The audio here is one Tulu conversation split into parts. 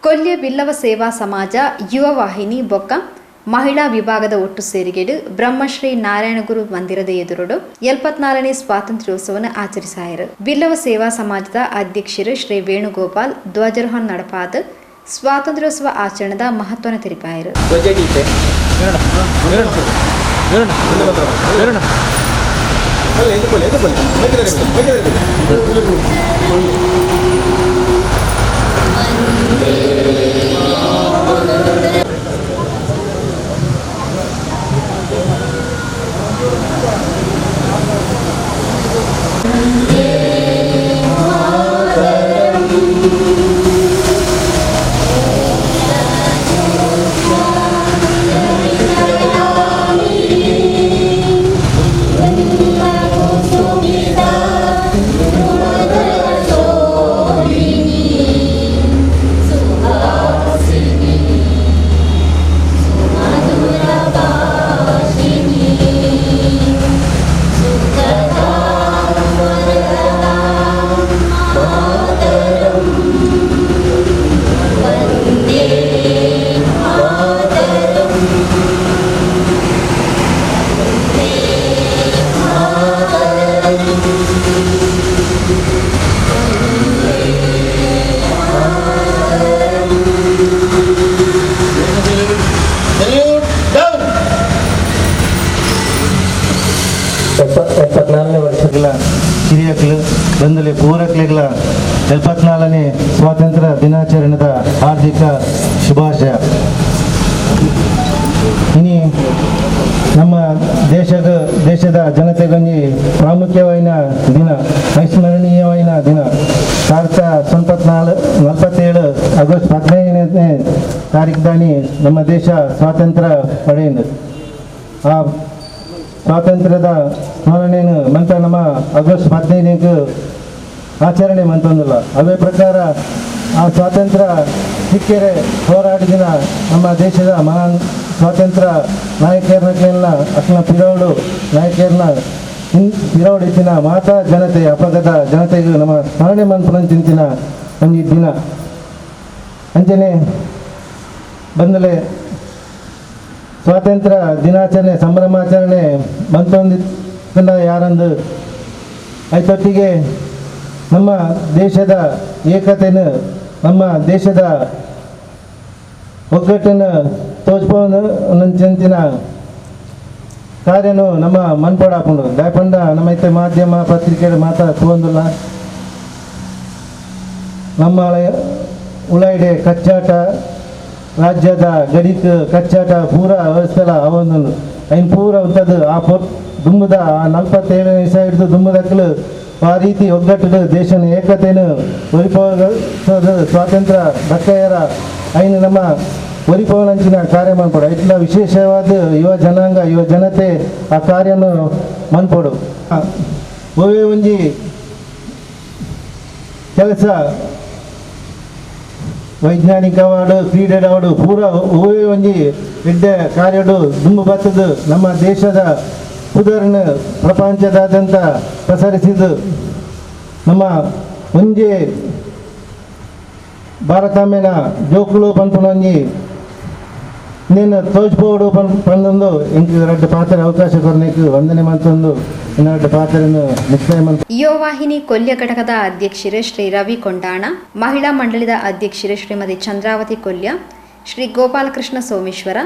ಕೊಲ್ಯ ಬಿಲ್ಲವ ಸೇವಾ ಸಮಾಜ ಯುವ ವಾಹಿನಿ ಬೊಕ್ಕ ಮಹಿಳಾ ವಿಭಾಗದ ಒಟ್ಟು ಸೇರಿಗೆಡು ಬ್ರಹ್ಮಶ್ರೀ ನಾರಾಯಣಗುರು ಮಂದಿರದ ಎದುರುಡು 74ನೇ ಸ್ವಾತಂತ್ರ್ಯೋತ್ಸವವನ್ನು ಆಚರಿಸಾಯರು. ಬಿಲ್ಲವ ಸೇವಾ ಸಮಾಜದ ಅಧ್ಯಕ್ಷರು ಶ್ರೀ ವೇಣುಗೋಪಾಲ್ ಧ್ವಜಾರೋಹಣ ನಡಪಾದ ಸ್ವಾತಂತ್ರ್ಯೋತ್ಸವ ಆಚರಣೆದ ಮಹತ್ವನ ತಿಳಿಪಾಯರು. ಧ್ವಜಗೀತೆ. 74ನೇ ವರ್ಷಗಳ ಹಿರಿಯಕ್ಲು ಬಂದಲೆ ಪೂರಕ್ಲೆಗಳ 74ನೇ ಸ್ವಾತಂತ್ರ್ಯ ದಿನಾಚರಣೆದ ಹಾರ್ದಿಕ ಶುಭಾಶಯ. ಇನಿ ನಮ್ಮ ದೇಶದ ದೇಶದ ಜನತೆಗೊಂಜಿ ಪ್ರಾಮುಖ್ಯವಾಯಿನ ದಿನ, ಐಸ್ಮರಣೀಯವಾಯಿನ ದಿನ. 1947 ಆಗಸ್ಟ್ 15ನೇ ತಾರೀಖು ನಮ್ಮ ದೇಶ ಸ್ವಾತಂತ್ರ್ಯ ಪಡೆಯಿಂದ. ಆ ಸ್ವಾತಂತ್ರ್ಯದ ಸ್ಮರಣೆಯನ್ನು ಮಂತ ನಮ್ಮ ಆಗಸ್ಟ್ 15ಕ್ಕೆ ಆಚರಣೆ ಮಂತೊಂದಿಲ್ಲ. ಅದೇ ಪ್ರಕಾರ ಆ ಸ್ವಾತಂತ್ರ್ಯ ಸಿಕ್ಕೆರೆ ಹೋರಾಡಿದಿನ ನಮ್ಮ ದೇಶದ ಮಹಾನ್ ಸ್ವಾತಂತ್ರ್ಯ ನಾಯಕರನ್ನೆಲ್ಲ, ಅಕ್ನ ಪಿರವಡು ನಾಯಕರನ್ನ ಪಿರವಡು ಇತ್ತಿನ ಮಾತಾ ಜನತೆ, ಅಪಗದ ಜನತೆಗೆ ನಮ್ಮ ಸ್ಮರಣೆ ಮನ್ಪುನಂಚಿಂತಿನ ಒಂಜಿ ದಿನ. ಅಂಚನೆ ಬಂದಲೆ, ಸ್ವಾತಂತ್ರ್ಯ ದಿನಾಚರಣೆ ಸಂಭ್ರಮಾಚರಣೆ ಮಂತೊಂದಿತ್ತಂಡ ಯಾರಂದು ಐತೊಟ್ಟಿಗೆ ನಮ್ಮ ದೇಶದ ಏಕತೆಯನ್ನು, ನಮ್ಮ ದೇಶದ ಒಗ್ಗಟ್ಟನ್ನು ತೋಜ್ಪೋನಂಚಿನ ಕಾರ್ಯನು ನಮ್ಮ ಮನ್ಪೋಡಾಪುಂಡು. ದಾಯಪಂಡ ನಮ್ಮ ಇತ್ತೆ ಮಾಧ್ಯಮ ಪತ್ರಿಕೆ ಮಾತ ತೂವೊಂದುಲ್ಲ, ನಮ್ಮ ಉಳಾಯಿಡೆ ಕಚ್ಚಾಟ, ರಾಜ್ಯದ ಗಡಿಕ್ ಕಚ್ಚಾಟ ಪೂರ ವ್ಯವಸ್ಥೆಲ ಅವೊಂದುಂಡು. ಐನ್ ಪೂರ ಉಂತದು ಆ ಪೊರ್ ದುಂಬುದ ಆ 47ನೇ ಇಸ ಹಿಡಿದು ದುಂಬುದಕ್ಲು ಆ ರೀತಿ ಒಗ್ಗಟ್ಟು, ದೇಶನ ಏಕತೆಯನ್ನು ಒರಿಪೋದ ಸ್ವಾತಂತ್ರ್ಯ ದಕ್ಕಯರ ಐನು ನಮ್ಮ ಒರಿಪೋನಂಚಿನ ಕಾರ್ಯ ಮನ್ಪೊಡು. ಐಟ್ಲ ವಿಶೇಷವಾದ ಯುವ ಜನಾಂಗ, ಯುವ ಜನತೆ ಆ ಕಾರ್ಯನು ಮನ್ಪೊಡು. ಒವೇ ಒಂಜಿ ಕೆಲಸ, ವೈಜ್ಞಾನಿಕವಾಡು, ಕ್ರೀಡೆಡಾವಡು, ಪೂರ ಒವೇ ಒಂಜಿ ಎಡ್ಡೆ ಕಾರ್ಯಡು ದುಂಬು ಬತ್ತದು ನಮ್ಮ ದೇಶದ ಪುದರ್ನ ಪ್ರಪಂಚದಾದ್ಯಂತ ಪಸರಿಸಿದ್ದು ನಮ್ಮ ಒಂಜಿ ಭಾರತಾಂಬೆನ ಜೋಕುಲು ಪನ್ಪುನ ಒಂಜಿ నేను ತೋಜ್ಪೋಡು ಪನ್ ಪಂದೊಂದು ಎಂಕ್ ರಡ್ಡ್ ಪಾತ್ರ ಅವಕಾಶ ಕೊರ್ನೆಕ್ ವಂದನೆ ಮಂತೊಂದು ರಡ್ಡ್ ಪಾತ್ರನು ಮುಕ್ತಾಯ ಮಂತ್. ಯುವವಾಹಿನಿ ಕೊಲ್ಯ ಘಟಕದ ಅಧ್ಯಕ್ಷರು ಶ್ರೀ ರವಿ ಕೊಂಡಾಣ, ಮಹಿಳಾ ಮಂಡಳಿದ ಅಧ್ಯಕ್ಷರು ಶ್ರೀಮತಿ ಚಂದ್ರಾವತಿ ಕೊಲ್ಯ, ಶ್ರೀ ಗೋಪಾಲಕೃಷ್ಣ ಸೋಮೇಶ್ವರ,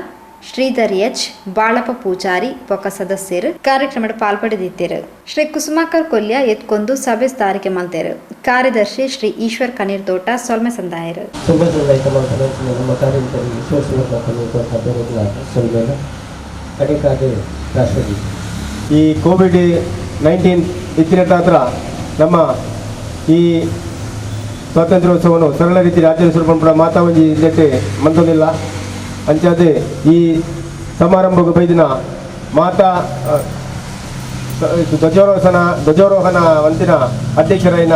ಶ್ರೀಧರ್ ಎಚ್, ಬಾಳಪ್ಪ ಪೂಜಾರಿ ಬೊಕ್ಕ ಸದಸ್ಯರು ಕಾರ್ಯಕ್ರಮದ ಪಾಲ್ಪಡೆದಿದ್ದರು. ಶ್ರೀ ಕುಸುಮಾಕರ್ ಕೊಲ್ಯ ಎತ್ಕೊಂಡು ಸಭೆ ತಾರಿಕೆ ಮಲ್ತೇರು. ಕಾರ್ಯದರ್ಶಿ ಶ್ರೀ ಈಶ್ವರ್ ಕನೀರ್ತೋಟ ಸೊಲ್ಮೆ ಸಂದಾಯರು. ತುಂಬ ಸಂದಾಯಿತ ಮಾತನಾಡಿದ ನಮ್ಮ ಕಾರ್ಯಕರ್ತರಿಗೆ ಈಶ್ವರ ಬೇರೆಗಳ ಸೊಲ್ಮೆನ. ಕಡೆಕಾಗಿ ರಾಷ್ಟ್ರಗೀತೆ. ಈ ಕೋವಿಡ್-19 ಇತ್ತಿನ ಹತ್ರ ನಮ್ಮ ಈ ಸ್ವಾತಂತ್ರ್ಯೋತ್ಸವವನ್ನು ಸರಳ ರೀತಿ ಆಚರಿಸಲು ಪಂಪುನ ಮಾತಾ ಒಂಜಿ ಇದಕ್ಕೆ ಮಂತೊಂದಿಲ್ಲ. ಅಂಚಾದೆ ಈ ಸಮಾರಂಭಕ್ಕೆ ಬೈದಿನ ಮಾತಾ ಧ್ವಜಾರೋಹಣ ಧ್ವಜಾರೋಹಣ ವಂತಿನ ಅಧ್ಯಕ್ಷರಾಯಿನ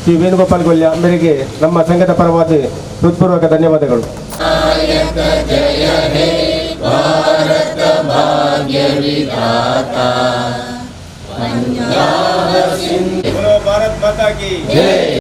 ಶ್ರೀ ವೇಣುಗೋಪಾಲ್ ಗೊಲ್ಯ ಮೇರೆಗೆ ನಮ್ಮ ಸಂಘದ ಪರವಾಗಿ ಹೃತ್ಪೂರ್ವಕ ಧನ್ಯವಾದಗಳು. ಭಾರತ ಭಾಗ್ಯ ವಿಧಾತ. ಭಾರತ್ ಮಾತಾ ಕಿ.